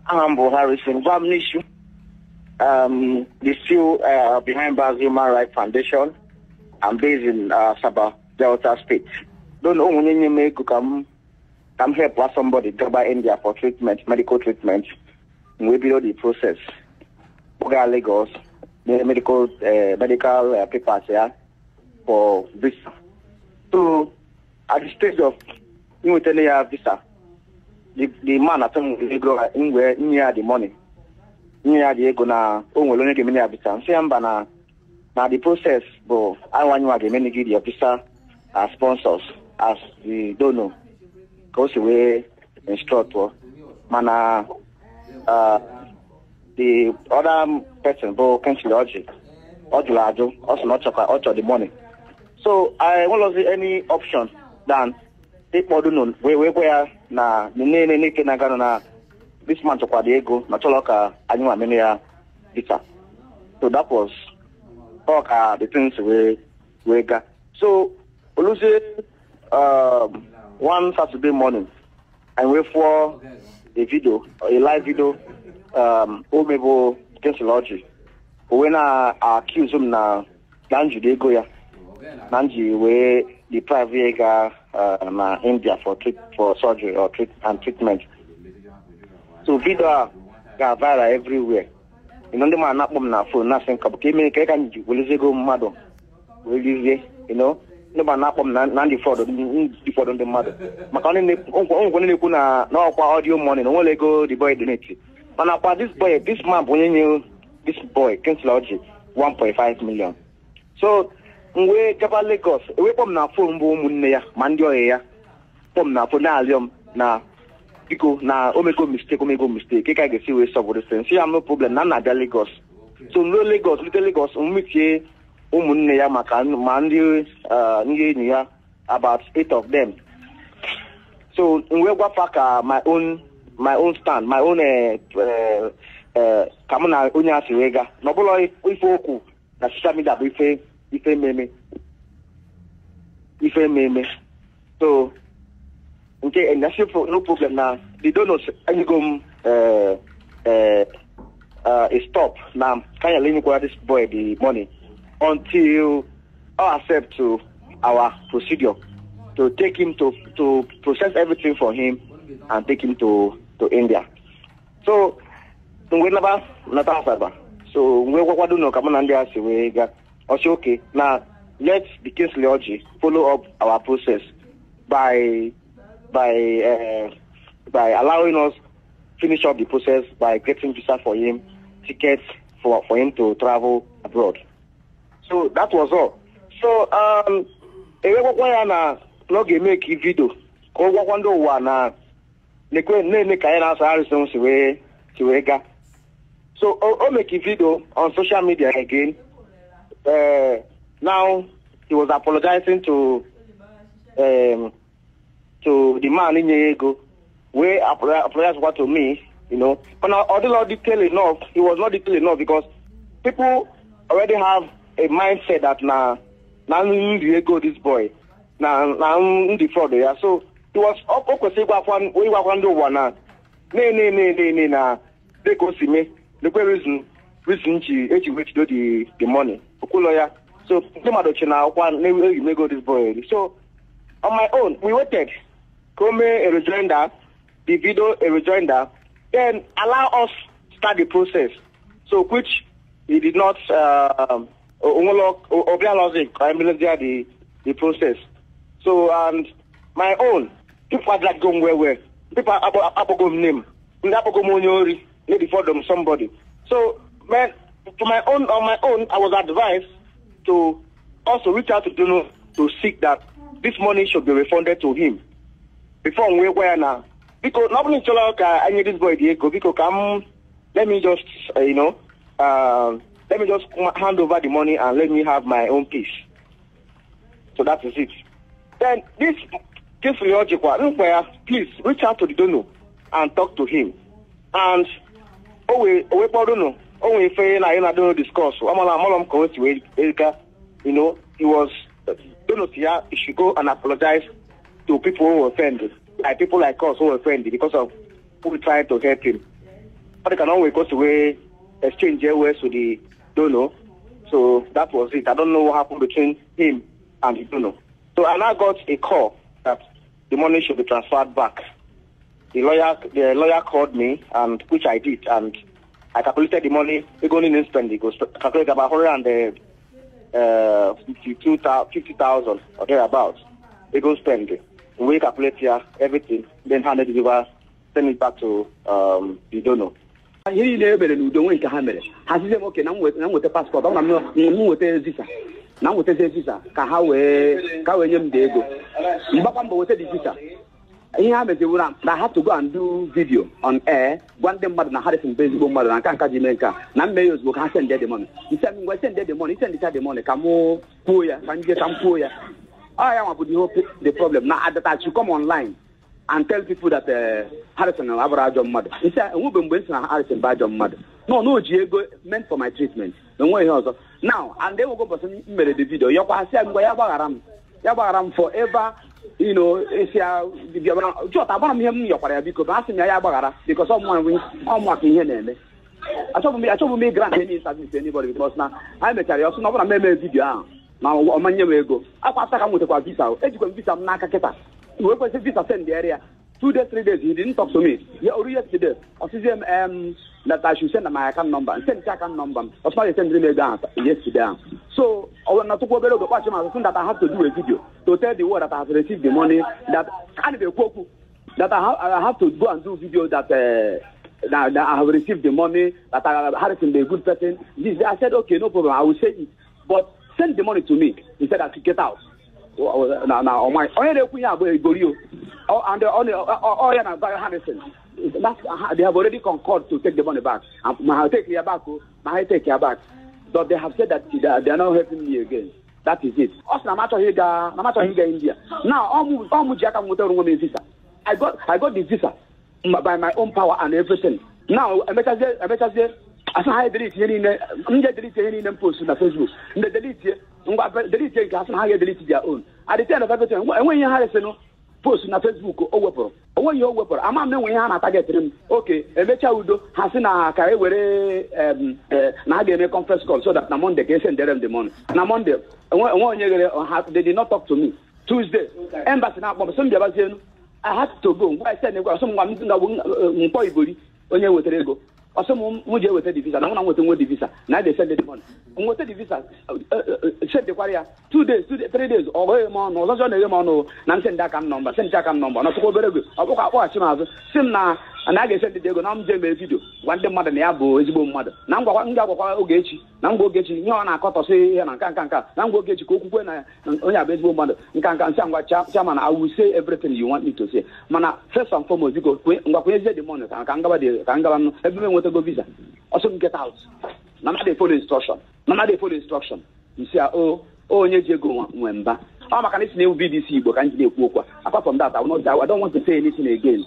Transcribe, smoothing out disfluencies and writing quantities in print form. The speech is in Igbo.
Aha m bụ Harrison Gwamnishu, the still behind Bars Human Rights Foundation. I'm based in Saba, Delta State. Don't know onye nye m ego ka m help somebody gaba India for treatment, medical treatment. We bido the process. Buga Lagos, the medical papers, yeah, for visa. So at the stage of inweta ya visa, the man atọ m ego ngwe nye ya the money. Nye ya the ego na o nwere onye ga-eme ya visa. Nsị ya mba, na the process bụ anyịnwa ga-eme gị the visa as sponsors, as the donor, ka o si wee instruct ọ. Mana the other person bụ Kingsley Orji, ọ jụrụ ajụ, ọ sị na ọ chọkwa, ọ chọ the money. So I nwere any option than ịkpọ Dono wee gwa ya na nene neke na-aga na this man chọkwa the ego na chọrọ ka anyị nwa mene ya visa. So that was all ka the things wee ga. So oluzie one Saturday morning, I wait for a video, a live video, omebo Kingsley Orji o wee na accuse m na njide ego ya na nji wee deprive ya ga na India for treat, for surgery or treat and treatment. So video a ga viral everywhere. Ndị mmadụ na-akpọ m na phone na-asị nka bụ ka eme ka m ji welezi ego mmadụ wee lizie. Ndị mmadụ na-akpọ m na ndị fraud ndị mmadụ, maka onye onye na-ekwu na ọkwa audio money na onwere ego the boy donate. Mana kwa this boy, this man bụ onye nye this boy Kingsley Orji 1.5 million. So m wee gaba Lagos, ewekpọ m na phone bụ ụmụnne ya ma ndị ọyị ya kpọ m na phone na-arịọ m na biko, na omego mistake, omego mistake, ka ga-esi wee solve this thing. Si ya no problem, na m na-abịa Lagos. So m ruo Lagos, rute Lagos, m meetie ụmụnne ya maka ma ndị enyi ya, about eight of them. So m wee gwafa ka my own stand, my own ka mụ na onye a si wee gaa na ọbụla ife okwu na social media bụ ife mmemme ife mmemme. So nke na no problem, na the donors enyego m a stop na kanya lenyekwara this boy the money until I accept to our procedure to take him to process everything for him and take him to India. So mgbe naba nata Asaba, so mgbe gwakwado nọ ka mụ na ndị a si wee gaa, ọ sị okay, na let the Kingsley Orji follow up our process by allowing us finish up the process by getting visa for him, tickets for him to travel abroad. So that was all. So ewegwakwa ya na ọ ga-eme ka video ka ọ gwakwa ndị ụwa na nekwe na-eme ka anyị na-asa Harrison si wee gaa. So o make a video on social media again. Now he was apologizing to the man inye ya ego, wey apologize what to me. But now, although not detailed enough, he was not detailed enough because people already have a mindset that na ndị ego this boy na ndị fraud ya. So he was o kwesịrị ịgwakwa ndị ụwa na ne na dịka o si mee, lekwe reason ji eji wechido the money okwụlọ ya. So ndị mmadụ chi na akwa na-eyi ego this boy. So on my own, we waited ka o mee a rejoinder, the video, a rejoinder, then allow us start the process, so which he did not. Obialozi ka emezie the process. So and my own people are like going well, people akpọgo m name, ndị akpọgo m onye ori maybe for them somebody. So man, for my own on my own, I was advised to also reach out to Dono to seek that this money should be refunded to him before m wee gwa ya na biko, na ọ bụrụ na ị chọrọ ka anyị this boy dị ego, biko ka m let me just let me just hand over the money and let me have my own peace. So that is it. Then this Orji nkwa ya, please reach out to the donor and talk to him. And o wee kpọrọ Dono, o nwee ife na anyị na Dono discuss. Amala m ka o si wee gaa. He was Dono si ya he should go and apologize to people who were offended, like people like us who were offended because of who tried to help him. Ọ dị ka na o nwere ka o si wee exchange words with the donor. So that was it. I don't know what happened between him and the donor. So I now got a call that the money should be transferred back. The lawyer called me, and which I did, and I calculated the money. We going in spend it goes calculate about 152,000, 50,000 or thereabouts. We go spend it. We calculate here everything, then handed it over, send it back to the donor. Ihe niile e mere n'udo nwe nke ha mere, ha sizie m oke na m nweta passport, ọ bụ na m nweta visa, na m nwetazie visa ka wee nye m dị ego. Mgbakwa mbọ nweta dị visa. Ihe ha meziwuru na I have to go and do video on air, gwa ndị mmadụ na Harrison bụ ezigbo mmadụ, na nka ji mee nke a, na mme ya ozugbo ka ha send the money. Nse m ngwa, send the money, send the money, ka mụ kwuo ya, ka m jee ka m kwuo ya. Ọ ya nwa bụ the whole the problem na that I should come online and tell people that Harrison abụrụ ajọ mmadụ. Nsị enwebe mgbe nsị na Harrison bụ ajọ mmadụ. No, no, o ji ego meant for my treatment na onwe ihe ọzọ now. And enwego ụbọchị m mere the video, yọkwa asị ya ngwa, ya gbaghara m, ya gbaghara m forever. Esi ya jọt agbara m ihe m yọkwara ya, biko, ma asị m ya ya gbaghara, because ọmụnwa ka ihe na-eme. Achọbụ m grant any interview to anybody, because na anyị mechara ya, ọsụ na ọ bụrụ na m eme video ahụ na ọmanye m ego akwa ata ka m nwetakwa visa. Ejikwa m visa m n'aka kịta wee kwesị visa send area. 2 days, 3 days, he didn't talk to me. Ya oru yesterday, ọsịzie m that I should send my account number, send account number m. Ọsọ send m ego ahụ yesterday ahụ. So ọ na tụkwa obere oge kpachi m azụ that I have to do a video to tell the world that I have received the money, that a na-ekwu okwu that I have to go and do video that I have received the money, that I, Harrison, a good person. This, I said, "Okay, no problem, I will say it, but send the money to me." He said I should get out. Na ọma onye na-ekwu ihe abụ Igorio and ọ ya na Harrison. That's, they have already concurred to take the money back. Ma ha take ya back o, ma ha take ya back, but they have said that they are not helping me again. That is it. Ọ sị na m achọghị ịga, na m achọghị ịga India. Now ọ mụ ji aka m nwetara onwe m visa. I got the visa by my own power and everything. Now emechazie asa ha delete ihe niile m je delete, ihe niile m post na Facebook, ndị delete, ngwa delete nke asị na ha ga-delete their own. At the end of everything, enweghị ihe ha resenụ post na Facebook o wepụrụ, onweghị ihe o wepụrụ. Ama m na enwe ihe ha na-atagetịrị m. Oke emechaa udo, ha sị na ka e were na ha ga-eme conference call so that na Monday ka e sendere m the money. Na Monday enwe onye ghere ha. They did not talk to me. Tuesday, embassy na-akpọ m, sị m bịabazienu. I had to go. Ngwa send ego, ọsọ m ngwa m mkpọ Igori onye wetara ego, ọsọ m mụ ji eweta the visa, na mụ na nweta nwe the visa na they send the money. Nweta the visa, sendekwara ya. 2 days, 2 days, 3 days, ọ gheghị m ọnụ ọzọzọ na-eghe m ọnụ na m send account number, send account number. Na ọtụkwa obere ego ọ bụkwa akpọghachi m azụ, si m na a ga-esend ego, na m jee mee video gwa ndị mmadụ na ya bụ ezigbo mmadụ, na ngwakwa m ga-agwakwa Ogechi, na ngwa Ogechi ihe ọ na-akọtọsị ihe na nka nka nka, na ngwa Ogechi ka okwukwe na onye a bụ ezigbo mmadụ nka nka. Nsị ngwa, chairman, I will say everything you want me to say, mana first and foremost, biko, ngwa kwenyezie the money ka ngaba dị, ka ngaba nụ ebe m enwetago visa. Ọsọ m get out, na m dey follow instruction, na m dey follow instruction. Nsị a o onye ji ego nwe mba ọ maka na isi na ewu BBC Igbo ka m ji na-ekwu okwu a. Apart from that, I don't want to say anything again.